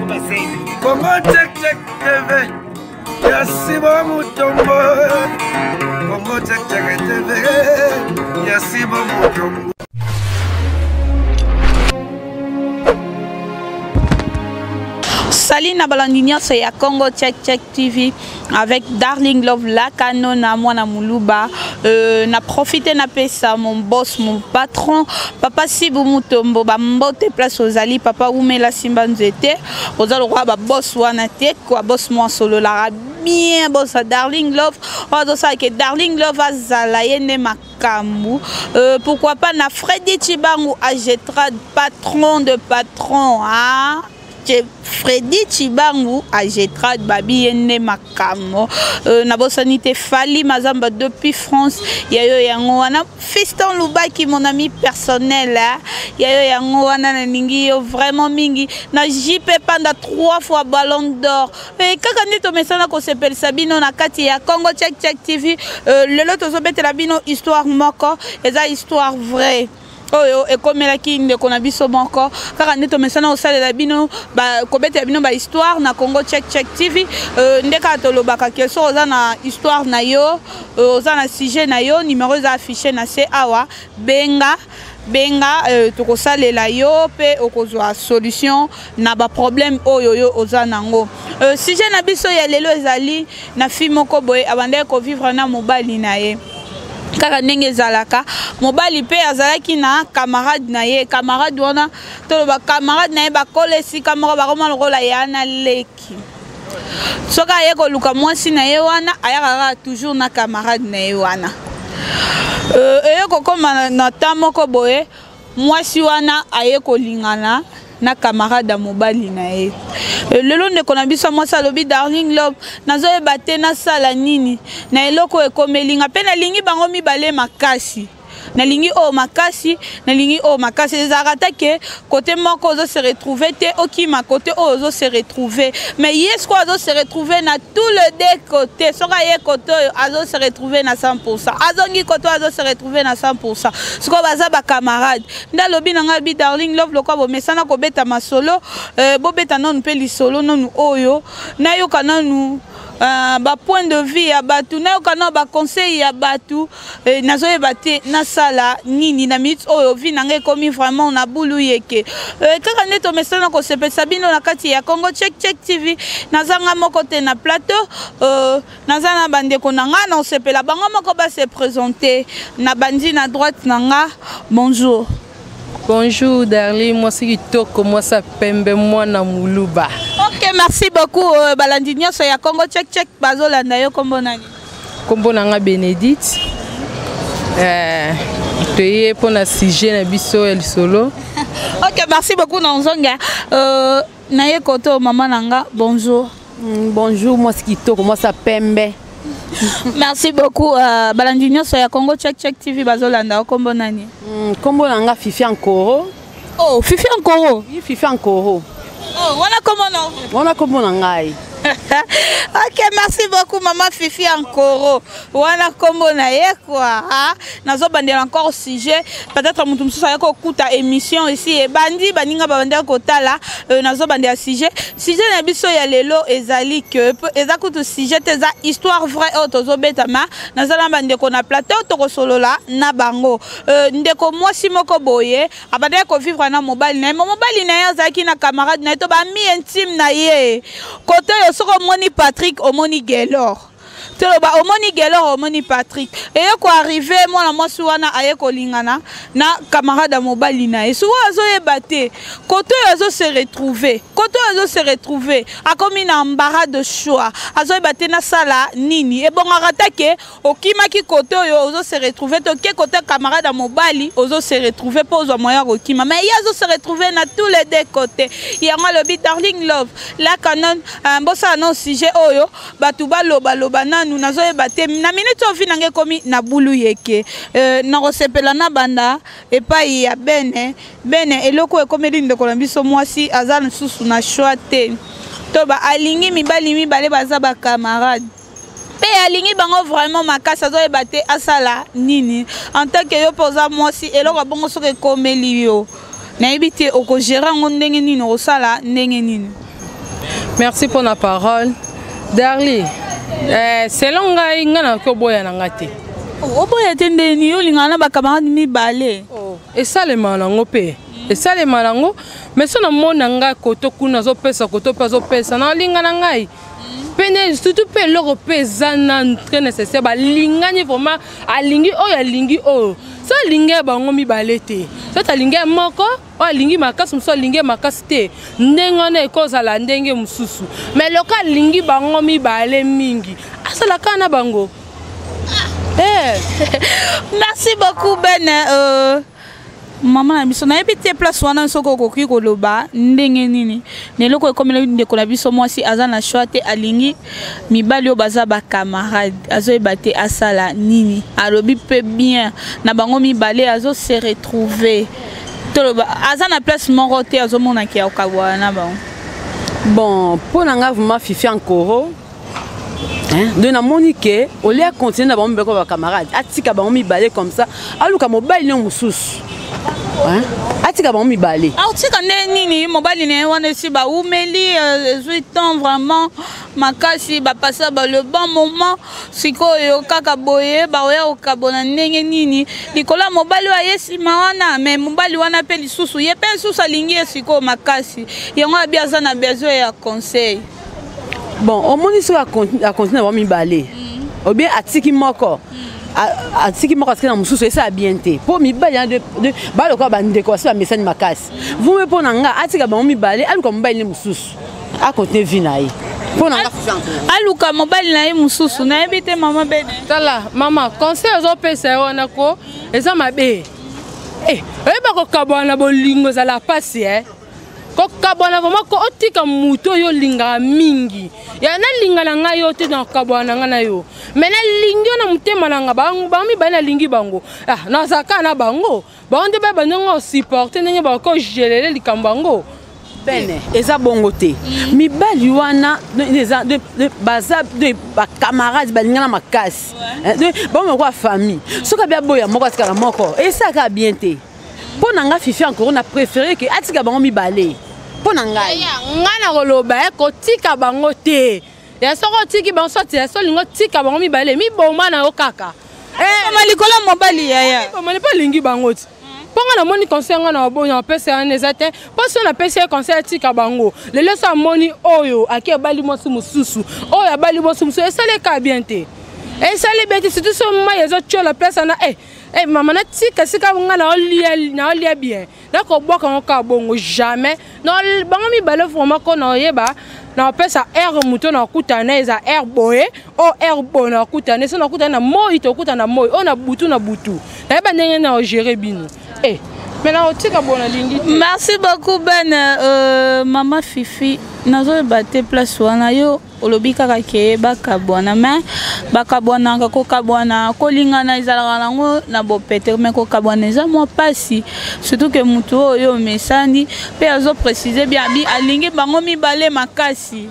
Congo Check Check TV ya Sibo Mutombo. Congo Check Check TV ya Sibo Mutombo. Salut na balandi nyonso ya Congo Check Check TV avec Darling Love Lakano na mwana muluba na profiter na pesa mon boss mon patron papa Sibu Mutombo ba mbote place ozali papa umela simba nzete oza lokwa ba boss wana te quoi boss moi solo la bien boss Darling Love ozo sala ke Darling Love azala ye nde makambu. Pourquoi pas na Freddy Chibangu Agetrad patron de patron hein? Freddy Chibangu Agetrad babi ye nde makambo. Nabosani te Fally Mazamba depuis France yayo yango wana Fiston Lubaki mon ami personnel hein? Yayo yango wana nalingi yo vraiment mingi na JP Panda 3 fois ballon d'or. Kaka nde tomesana kosepelisa bino na kati ya Congo Check Check TV. Lelo tozobetela bino histoire moko eza histoire vraie oyo ekomelaki ndeko na biso moko kaka nde tomesana kosalela bino kobetela bino ba histoire na Congo Check Check TV. Nde kaka tolobaka ke soki oza na histoire na yo, oza na sujet na yo, numéro eza affiché na se awa, benga benga, tokosalela yo pe okozwa solution na ba problème oyo yo oza nango. Sujet na biso ya lelo ezali na fille moko boye abandaki kovivre na mobali na ye. Kaka ndenge ezalaka mobali pe azalaki na camarade na ye, camarade wana toloba camarade na ye bakola esika moko bakoma lokola ya na leki. Soki aye koluka mwasi na ye wana ayaka kaka toujours na camarade na ye wana. Eye kokoma na temps moko boye mwasi wana aye kolingana na camarade ya mobali na ye. Lelo ndeko na biso mwasi alobi Darling Love nazoyeba te nasala nini na eloko ekomeli nga pe nalingi bango mibale makasi. Nalingi oyo makasi, nalingi oyo makasi. Ezalaka ta ke côté moko ozo se retrouver te, okima côté oyo ozo se retrouver. Mais ye sikoyo azo se retrouver na tous les deux côtés. Soki aye côté oyo azo se retrouver na 100%. Azongi côté oyo azo se retrouver na 100%. Sikoyo baza ba camarade. Nde alobi na ngai bi Darling Love lokwa bomesana kobeta masolo, bobeta nanu pe lisolo nanu oyo, nayoka nanu ba point de vue ya batu, nayoka nanu ba conseil ya batu. Nazoyeba te nasala nini na minute oyo vie na ngai ekomi vraiment na bulu yeke. Kaka nde tomesana kosepelisa bino na kati ya Congo Check Check TV. Nazanga moko te na plateau, naza na bandeko na nga na osepela bango moko ba se présenter. Na bandi na droite na nga. Bonjour. Bonjour Darling, moi c'est kitoko, moi ça pembe, moi na muluba. OK, merci beaucoup balandi nyonso ya Congo Check Check bazolanda yo kombo nani? Kombo na nga Bénédicte. Toye pona sujet na biso ya lisolo. OK, merci beaucoup Nzonga. Na ye koto mama nanga, bonjour. Bonjour, moi c'est kitoko, moi ça pembe. Merci beaucoup balandi nyonso ya Congo Check Check TV bazolanda kombo nani? Kombo nanga Fifi Ankoro. Oh, Fifi Ankoro. Oui, Fifi Ankoro. Oh, wana kombo na? Wana kombo na ngai. OK, merci beaucoup maman Fifi Ankoro. Wana kombo na ye quoi. Ha? Nazo bandela encore sujet, peut-être mutu mususu ayako kuta émission ici et bandi baninga ba bandela kotala, nazo bandela sujet. Sujet na biso ya lelo ezali que eza kutu sujet eza histoire vraie oyo tozo beta ma nazala bandeko na plateau tokosolola na bango. Ndeko mwasi moko boye abandaki kovivre na mobali na ye, mobali na ye azalaki na camarade na ye to ba ami intime na ye. Kote oyo soki omoni Patrick omoni Gelor. Toloba omoni Gelor omoni Patrick. Eye ko arriver mwana mwasi wana aye kolingana na camarade ya mobali na ye. Soki azoyeba te kote oyo azo se retrouver, kote oyo azo se retrouver akomi na embarras de choix. Azoyeba te nasala nini. Ebongaka ta ke okimaki kote oyo ozo se retrouver te, oke kote camarade ya mobali ozo se retrouver po ozwa moyen ya kokima. Mais ye azo se retrouver na tous les deux côtés. Yango alobi Darling Love la canon, bosala non sujet oyo bato baloba loba nanu nazoyeba te na minute oyo vie na ngai ekomi na bulu yeke. Nakosepela na banda epai ya bene bene eloko ekomeli ndeko na biso mwasi aza lisusu na choix te. To ba alingi mibali mibale baza ba camarade pe alingi bango vraiment makasi, azoyeba te asala nini. En tant que yo mpe oza mwasi, eloko bongo soki ekomeli yo nayebi te okogérer yango ndenge nini, okosala ndenge nini. Merci pour la parole. Darly, eh, selon ngai ngai nakoki oboya na ngai te. Oboya te ndeni olingana na bacamarade mibale. Oh, esalema nango mpe esalema nango mais so namona ngai koto kuna azopesa koto mpe azopesa nalinga na ngai mpe nde surtout mpe eloko mpe eza nanu très nécessaire balingani vraiment alingi oyo alingi oyo so alingi ya bango mibale te soki alingi ya moko oyo alingi makasi mosusu alingi ye makasi te ndenge wana ekozala ndenge mosusu mais loka alingi bango mibale mingi asala kaka na bango eh. Merci beaucoup Ben. Mama na biso, nayebi te place wana soki okoki koloba ndenge nini na eloko ekomeli ndeko na biso mwasi aza na choix te, alingi mibali oyo baza bacamarade, azoyeba te asala nini. Alobi mpe bien na bango mibale azo se retrouver, toloba aza na place moko te, azomonaki ya kokabwana na bango. Bon, mpo na nga vraiment Fifi Ankoro, hein? Donc namoni ke olie acontinue na bango mibale kwa bacamarade, atika bango mibale comme ça, aluka mobali nio mosusu, hein? Atika bango mibale. Atika nde nini mobali na ye wana esi baumeli, ezwi temps vraiment makasi, bapasa ba le bon moment. Sikoyo kaka boye baoya kokabona ndenge nini likolo ya mobali oyo aye nsima wana? Mais mobali wana mpe lisusu ye mpe lisusu alingi ye sikoyo makasi, yango abi aza na besoin ya conseil. Bon, omoni soki acontinue na bango mibale ou bien atiki moko, atiki moko, atiki na mosusu, esala bien te mpo mibali wana balokola bandeko basi bamesani makasi. Vume mpo na nga atika bango mibale, aluka mobali ne mosusu, acontinue vie na ye. Mpo na nga aluka mobali na ye mosusu. Nayebi te, mama Bene. Tala mama, conseil ozopesa ye wana ko eza mabe. Eh, oyeba kokabwana na bolingo ezala pasi, eh? Kokabwana vraiment, ko otika moto oyo olingaka mingi ya nalinga na ngai yo te, na kokabwana na ngai na yo, mais nalingi yo na motema na nga. Bango mibale nalingi bango, ah, nazala kaka na bango. Bango nde bayeba ndenge osupporte, ndenge bakogelele likambo yango. Bene eza bongo te. Mibali wana eza baza bacamarade, balingana makasi, bango lokola famille. Soki abi aboya moko, atikala moko, esalaka bien te. Mpo na nga Fifi encore na préféré ke atika bango mibale mpo na ngai. Ngai na koloba kotika bango te. Ya soki otiki bango, soki ya so olingi otika bango mibale, miboma na yo kaka. Ma likolo ya mobali yaya. Miboma mpo alingi bango ti. Mpo nga namoni conseil nga na obonya apesa wana eza te, mpo so napesi ye conseil atika bango lelo, so amoni oyo aki abali mwasi mosusu, oyo abali mwasi mosusu, esali eka bien te, esali bien te, surtout so mai ezotiola place wana. Eh, eh, mama, natika esika nga naolia bien, nakobwaka yango kaka bongo, jamais. Bango mibale vraiment ko naoyeba naopesa aire moto nakutana na eza aire boye, o aire boye nakutana, so nakutana na moi, tokutana na moi oyo na butu na butu, nayeba ndenge na ogere bino. Eh, mais naotika boye, nalingi te. Merci beaucoup Ben. Mama Fifi, nazoyeba te place wana yo olobi kaka ke bakabwana, mais bakabwanaka, kokabwana, kolingana ezalaka nango na bopete, mais kokabwana eza mwa mpasi, surtout ke motu oyo omesani mpe azoprécise bien abi alingi bango mibale makasi,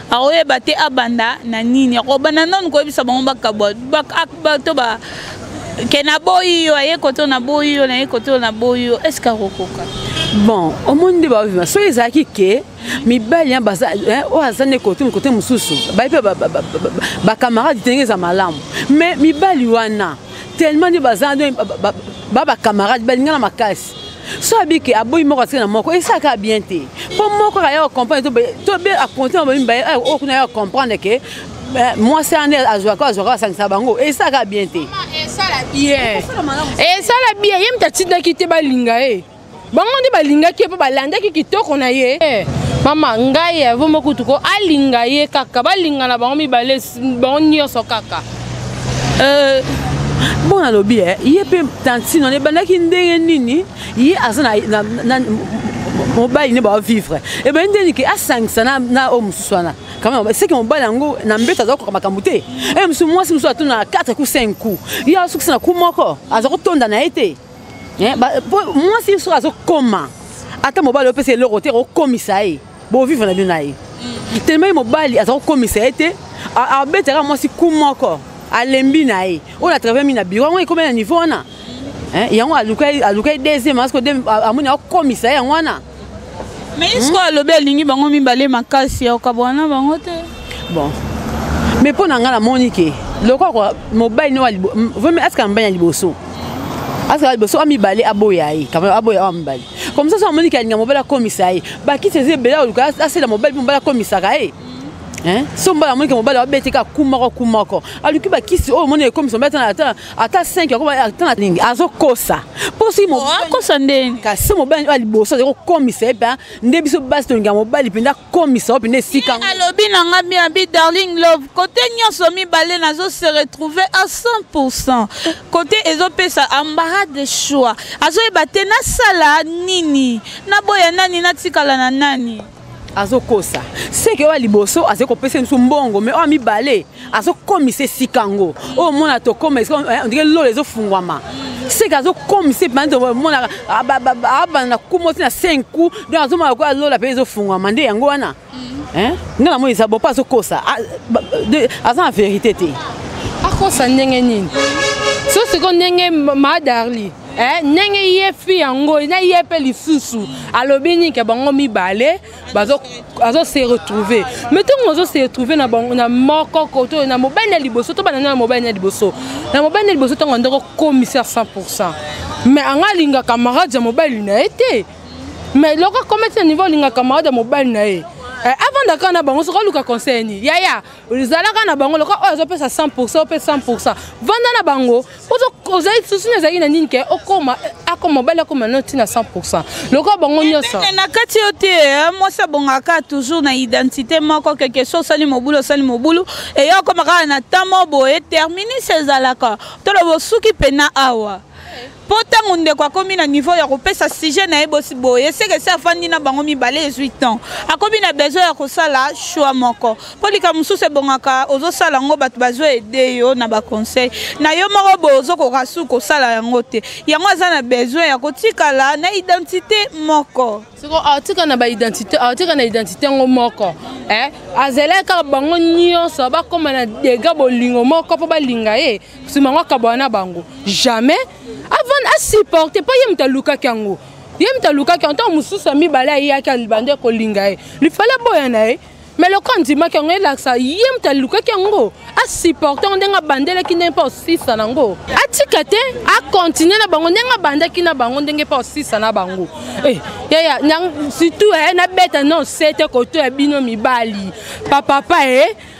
akoyeba te abanda na nini, akobanda nanu koyebisa bango bakabwa to ba ke naboyi yo, aye kote oyo naboyi yo, naye kote oyo naboyi yo, est ce que akokoka? Bon, omoni nde baovima soki ezalaki ke mibali ya baza oyo aza nde kote mosusu, baye mpe bacamarade te, ndenge eza malamu. Mais mibali wana tellement nde baza ba bacamarade, balingana makasi, so abike aboyi moko, atika na moko, esalaka bien te, mpo moko aya kocomprendre to be acontinue na mibale oyo kuna, aya comprendre ke mwasi wana nde azwaka azwaka, basangisa bango, esalaka bien te. Esala bien, esala bien. Ye moto atindaki te balinga ye, bango nde balingaki ye mpo balandaki kitoko na ye. Mama, ngai avo mokutu ko alinga ye kaka, balinga na bango mibale, bango nyonso kaka. Bon, nalobi ye mpe tantine wana ebandaki ndenge nini? Ye aza na mobali ne baovivre, ebandi ndeni ke asangisa na oyo mosusu wana. Quand même, c'est que mobali yango na mbeto aza kokoka makambo te. Mosusu mwasi mosusu atuna 4 coups, 5 coups, ye asukisa na coup moko, aza kotonda na ye te. Mwasi soki azokoma, ata mobali opesa eloko te, okomisa ye, bovivre na bino na ye tellement ye mobali aza kokomisa ye te, abetaka mwasi coup moko, alembi na ye. Oyo na travaille mingi na bureau yango ekomi na niveau wana, yango alukai deuxième, parce que amoni akokomisa ye yango wana. Mais ye sikoyo alobi alingi bango mibale makasi, ya kokabwana na bango te. Bon, mais mpo na ngai namoni ke lokola mobali no vraimen atika mobali ya liboso, atika liboso amibale, aboya ye quand même, aboya oyo mibale. Comme ça, so amoni ke alinga mobali akomisa ye, bakiti eza ebele, aluka asela mobali mpo mobali akomisaka ye. Hein? So mobali amoni ke mobali abeti kaka ku moko ku moko, aluki bakisi oyo omoni ekomisa mobali ata 5, akoma ata na lingi. Azokosa mpo soki akosa ndeni. Kasi mobali oyo ya liboso azali kokomisa ye mpe nde biso basi tolinga mobali mpenza akomisa oyo mpenza esika. Alobi na nga bien abi Darling Love, kote nyonso mibale nazo se retrouver à 100%, kote ezopesa embarras de choix, azoyeba te nasala nini, naboya nani, natikala na nani. Azokosa seke oyo ya liboso azali kopesa biso mbongo, mais oyo ya mibale azokomisa esika yango oyo omona tokoma esika on dirait lola ezofungwama. Seke azokomisa mpenza, omona abanda na ku moko na 5 coup, donc azomona lokola lola mpe ezofungwama. Nde yango wana. Hein? Nga namoni eza bo mpo azokosa, aza na vérité te. Akosa ndenge nini? So sikoyo ndenge ma Darli, ndenge ye fi yango na ye mpe lisusu alobi nini ke bango mibale azo se retrouver. Mais ntango azo se retrouver na bango na moko koto na mobali na liboso, to bana na mobali na liboso, na mobali na liboso, ntango andoko komisa 100%, mais anga alinga camarade ya mobali na ye te. Mais loko akometi na niveau alinga camarade ya mobali na ye, avanda kaka na bango. Soki aluka conseil nini, yaya, ezalaka na bango lokola oyo azopesa 100%, ope 100%, vanda na bango. Ozali susu ezalaki na nini ke okoma akoma mobali akoma no ntina 100% lokola bango nyonso? Na kati yo te, mwasi abongaka toujours na identité moko. Keke so osali mobulu, osali mobulu, eya okoma kaka na temps mo boye, terminus ezalaka. Toloba osuki pena awa, mpo ntango ndeko akomi na niveau ya kopesa sujet na ye bosi boye, eseke se afandi na bango mibale, ezwi temps, akomi na besoin ya kosala choix moko, mpo likambo mosusu ebongaka ozosala yango, bato bazoaider yo na baconseil na yo moko boye, ozokoka su kosala yango te. Yango aza na besoin ya kotikala na identité moko. Siko atika na baidentité, atika na identité yango moko, azalaki kaka bango nyonso bakóma na dega bolingo moko mpo balinga ye, nsima yango akabwana na bango. Jamais avant asupporte, mpo ye moto alukaki yango, ye moto alukaki yango. Ntango mosusu ya mibale ayaki alibande kolinga ye, lifale aboya na ye, mais lokola andimaki yango, elakisa ye moto alukaki yango, asupporte yango ndenge abandelaki, ndenge mpe osisa nango. Atika te, akontinue na bango ndenge abandaki na bango, ndenge mpe osisa na bango. Yaya, surtout nabeta non se te koto ya bino mibali, bapapa,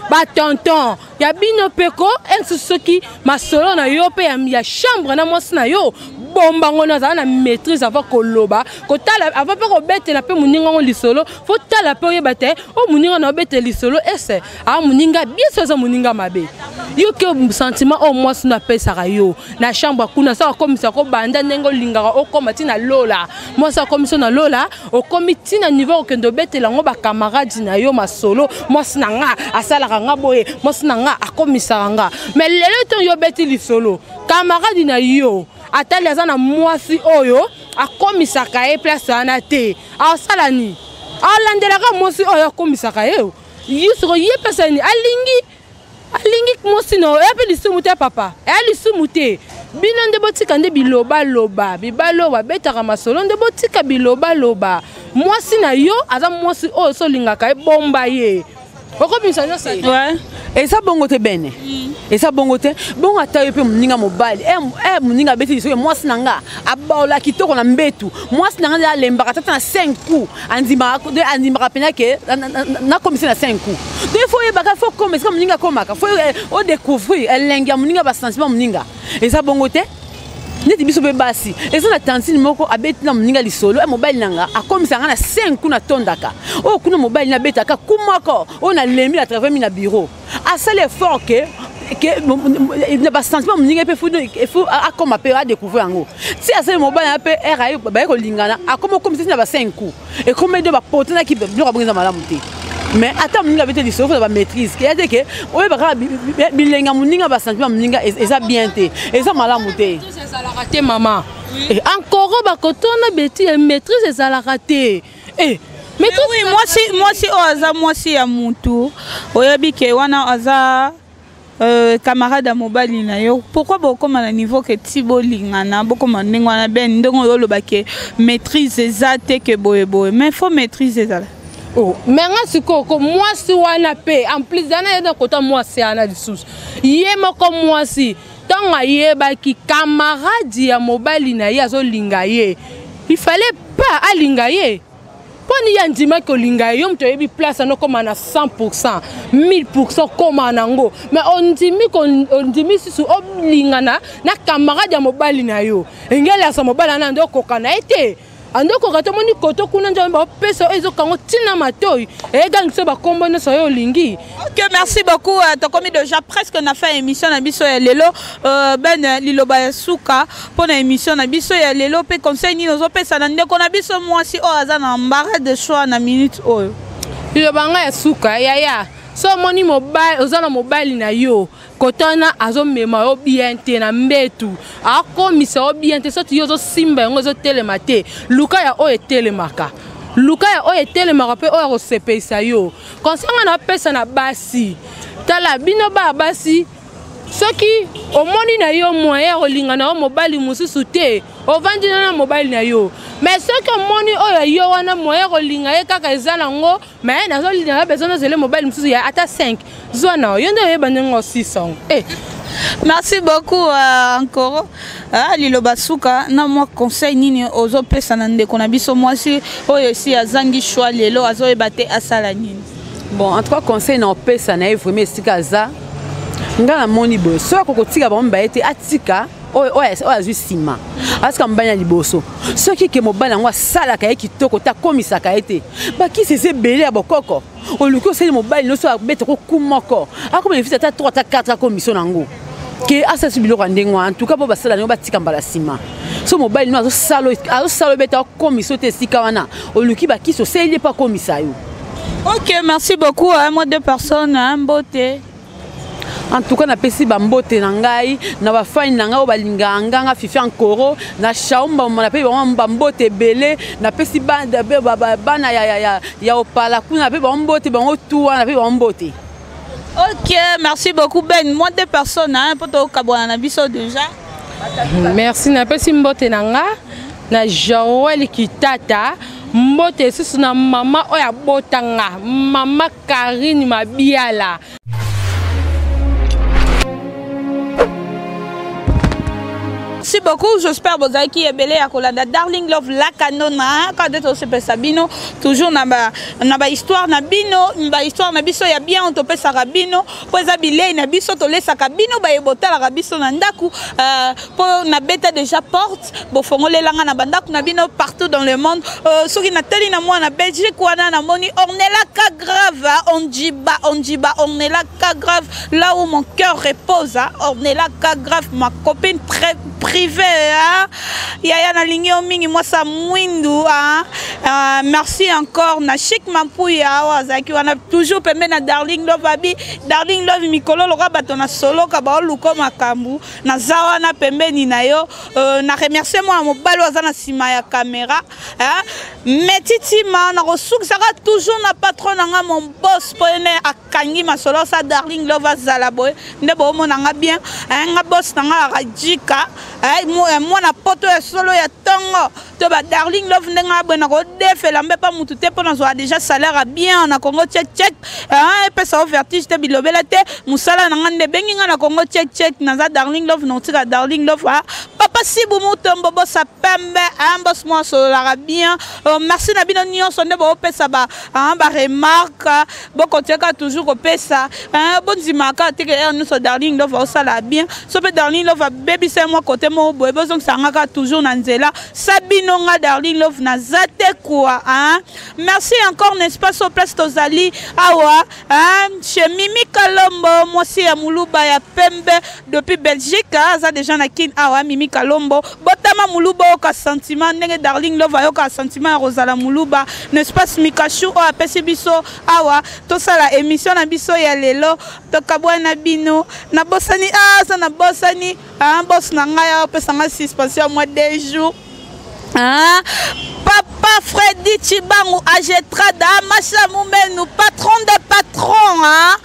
batonton ya bino mpe ko ensusu. Soki masolo na yo mpe ya chambre na mwasi na yo, bombango na azala na maîtrise avant koloba, kotala avant mpe kobetela mpe moninga ngo lisolo. Fo tala mpe oyeba te o moninga na obetela lisolo ese aa moninga biso aza moninga mabe. Yo ke sentiment oyo mwasi no apesaka yo na chambre kuna, so akomisa kobanda ndenge olingaka okóma ntina lola, mwasi akomisi na lola, okomi ntina niveau okende obetela yango bacamarade na yo masolo: mwasi na nga asalaka nga boye, mwasi na nga akomisaka nga. Mais lelo ntongo yo obeti lisolo, camarade na yo atali aza na mwasi oyo akomisaka ye place wana te, asala nini? Alandelaka mwasi oyo akomisaka ye. Ye soko ye pesa nini? Alingi mwasi na oyo mpe lisumu te, papa, eya lisumu te. Bino nde botika nde bilobaloba. Mibali oyo babetaka masolo nde botika bilobaloba. Mwasi na yo aza mwasi oyo so olingaka ye, bomba ye, okobimisa nyonso. Eza bongo te bene, eza bongo te. Bongo ata yo mpe moninga mobali, moninga abeti lisoki: mwasi na nga abaola kitoko na mbetu, mwasi na nga nde alembaka tata na 5 coups, andimaka mpena ke nakomisi na 5 coups. Donc il faut oyebaka, faut koma esika moninga akomaka, faut odécouvrir elengi ya moninga, basentiment moninga. Eza bongo te. Neti biso mpe basi, eza na tantine moko abeti na moninga lisolo: mobali na nga akomisa nga na 5 coups, natondaka oyo kuna mobali nabetaka ku moko oyo nalembi na travail mi na bureau. Asali effort ke na basentiment moninga mpe faut akoma mpe adécouvrir yango. Ti asali mobali na mpe ere baye kolingana, akoma okomisa ti na ba 5 coups, ekomi nde bapotenaki. Biloko abongi eza malamu te. Mais ata moninga abeti lisolo, faut bamaîtrise keya te ke oyebaka bilenga moninga, basentiment moninga. Eza bien te, eza malamu te. Ezalaka te, mama. Encore bakotona beti maîtrise ezalaka te. Oui, mwasi oyo aza mwasi ya mutu, oyebi ke wana aza Camarade ya mobali na yo, pourquoi bokóma na niveau ke ti bolingana, bokóma ndenge wana? Ben, ndenge oyo oloba ke maîtrise eza te, ke boyeboye, mais faut maîtrise ezala. Oh, mais nga sikoyo ko mwasi wana mpe, en plus ana ye na kota mwasi wana lisusu, ye moko mwasi, ntango ayebaki camarade ya mobali na ye azolinga ye, il fallait pas alinga ye. Mpo ni ye andimaki kolinga ye? Yo moto oyebi place wana, okóma na 100, 1000, kóma nango, mais ondimi, ondimi susu olingana na camarade ya mobali na yo. Engelasa mobali wana nde okoka na ye te, ande okoka te. Omoni koto kuna nde bapesa oyo ezokango ntina matoi, eyegangisa bakombo nyonso oyo olingi. Ok, merci beaucoup. Tokomi déjà presque na fin émission na biso ya lelo. Ben, liloba ya suka mpona émission na biso ya lelo, mpe conseil nini ozopesa na ndeko na biso mwasi oyo aza na embarras de choix na minute oyo? Liloba ngai ya suka, yaya, so omoni mobali, oza na mobali na yo, kotana azomema yo bien te na mbetu, akomisa yo bien te, soki yo ozosimba yango ezotelema te, luka ya oyo etelemaka, luka ya oyo etelemaka mpe oyo akosepelisa yo. Conseil nga napesa na basi, tala bino baya basi, soki omoni na yo moyen ya kolinga na yo mobali mosusu te, ovandi na mobali na yo. Mais soki omoni oyo yo wana moyen ya kolinga ye kaka eza nango, mais nazolinga besoin nazele mobali mosusu ya ata 5, zwa na yo nde oyeba ndenge osisa yango eh. Merci beaucoup encore. Liloba suka na mwa conseil nini ozopesa na ndeko na biso mwasi oyo esi azangi choix lelo, azoyeba te asala nini? Bon, en tout cas, conseil na opesa na ye vraiment, esika aza, nga namoni boye: soki akokotika bango mibale te, atika oyo azwi nsima, atika mobali na liboso. Soki ke mobali yango asalaka ye kitoko te, akomisaka ye te, bakisi eza ebele ya bokoko. Oluki, osali mobali nyonso, abetako ku moko, akoma lefisi ata 3 ata 4, akomiso nango ke asalisi biloko ya ndenge wana. En tout cas, bo basala ndenge batika mbala nsima. So mobali no azosala obeta, akomiso te esika wana, oluki bakisi, osali ye mpo akomisa yo. Ok, merci beaucoup. Hein, moi deux personnes, hein, mbote. En tout cas, napesi bambote na ngai na bafani na ngai oyo balingaka nganga Fifi Ankoro na Shaumba. Napesi bango bambote ebele. Napesi bana ya Opala kuna, napesi bango mbote, bango tu wana, napesi bango mbote. Ok, merci beaucoup Ben. Moi deux personnes, hein, pour tokabwana na biso déjà. Merci. Napesi mbote na nga na Joel Kitata, mbote lisusu na mama oyo abotanga, mama Karine Mabiala. Merci beaucoup, j'espère bozalaki ebele ya kolanda Darling Love la Canona. Quand nde tosepelisa bino toujours na ba na ba histoire na bino, ba histoire na biso ya bien topesaka bino, mpo eza bilei na biso tolesaka bino baye botalaka biso na ndako, mpo nabeta déjà porte, bofongolelanga na bandako na bino partout dans le monde. Soki natali na mwana Belgique wana, namoni Ornella Ka Grave, Onjiba, Onjiba, Ornella Ka Grave, là où mon cœur repose, hein? Ornella Ka Grave, ma copine très privée, hein? Yaya, nalingi yo mingi, mwasa mwindu, hein? Merci encore na Chic Mampuya awa azalaki wana toujours pembe na Darling Love. Abi Darling Love, mikolo loka bato na soloka baoluka makambo, naza wana pembeni na yo. Na remercie mwana mobali oyo aza na nsima ya caméra, metitima. Nakosukisaka toujours na patron na nga, mon boss, mpo ene akangi masolo sa Darling Love azala boye nde boomona nga bien. Nga boss na nga akajika mwana poto ya solo ya ntongo to ba Darling Love, ndenge aboye nakodefela mbe mpa mutu te, mpo nazwaka déjà salaire ya bien na Congo Check Check. Epesa o vertige te, bilobela te, mosala na nga nde ebengi nga na Congo Check Check. Naza Darling Love, naotika Darling Love. Papa Sibu Mutombo, bosa pembe, boss mwa asololaka bien. Merci na bino nyonso nde boopesa ba remarque, bokontiaka toujours kopesa, bondimaka teke heure nyonso Darling Love aosala bien. So mpe Darling Love abebisa mwa kote moko boye, bozongisa nga kaka toujours na nzela sa bino. Nga Darling Love naza te quoi, hein? Merci encore, n'est-ce pas? So place tozali awa, hein? Chez Mimi Kalombo, mwasi ya moluba ya pembe depuis Belgique, aza déjà na Kin awa. Mimi Kalombo, botama moluba, oyoka sentiment ndenge Darling Love ayoka sentiment ya kozala moluba, n'est-ce pas? Mikashu oyo apesi biso awa tosala émission na biso ya lelo. Tokabwana bino, nabosani, aza nabosani boss na ngai apesa ngai suspension mwa 2 jours. Ah, Papa Freddy Chibangu Agetrada Macha Mumenu, patron de patron, hein?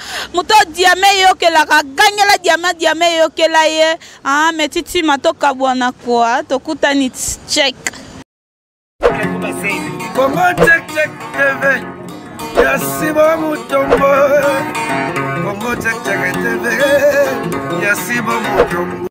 Moto diame eyokelaka, gangela diama, diame eyokela ye. Ah, mais titima tokabwana kwa, tokutani check. Congo Check Check TV ya Simon Mutombo. Congo Check Check TV ya Simon Mutombo.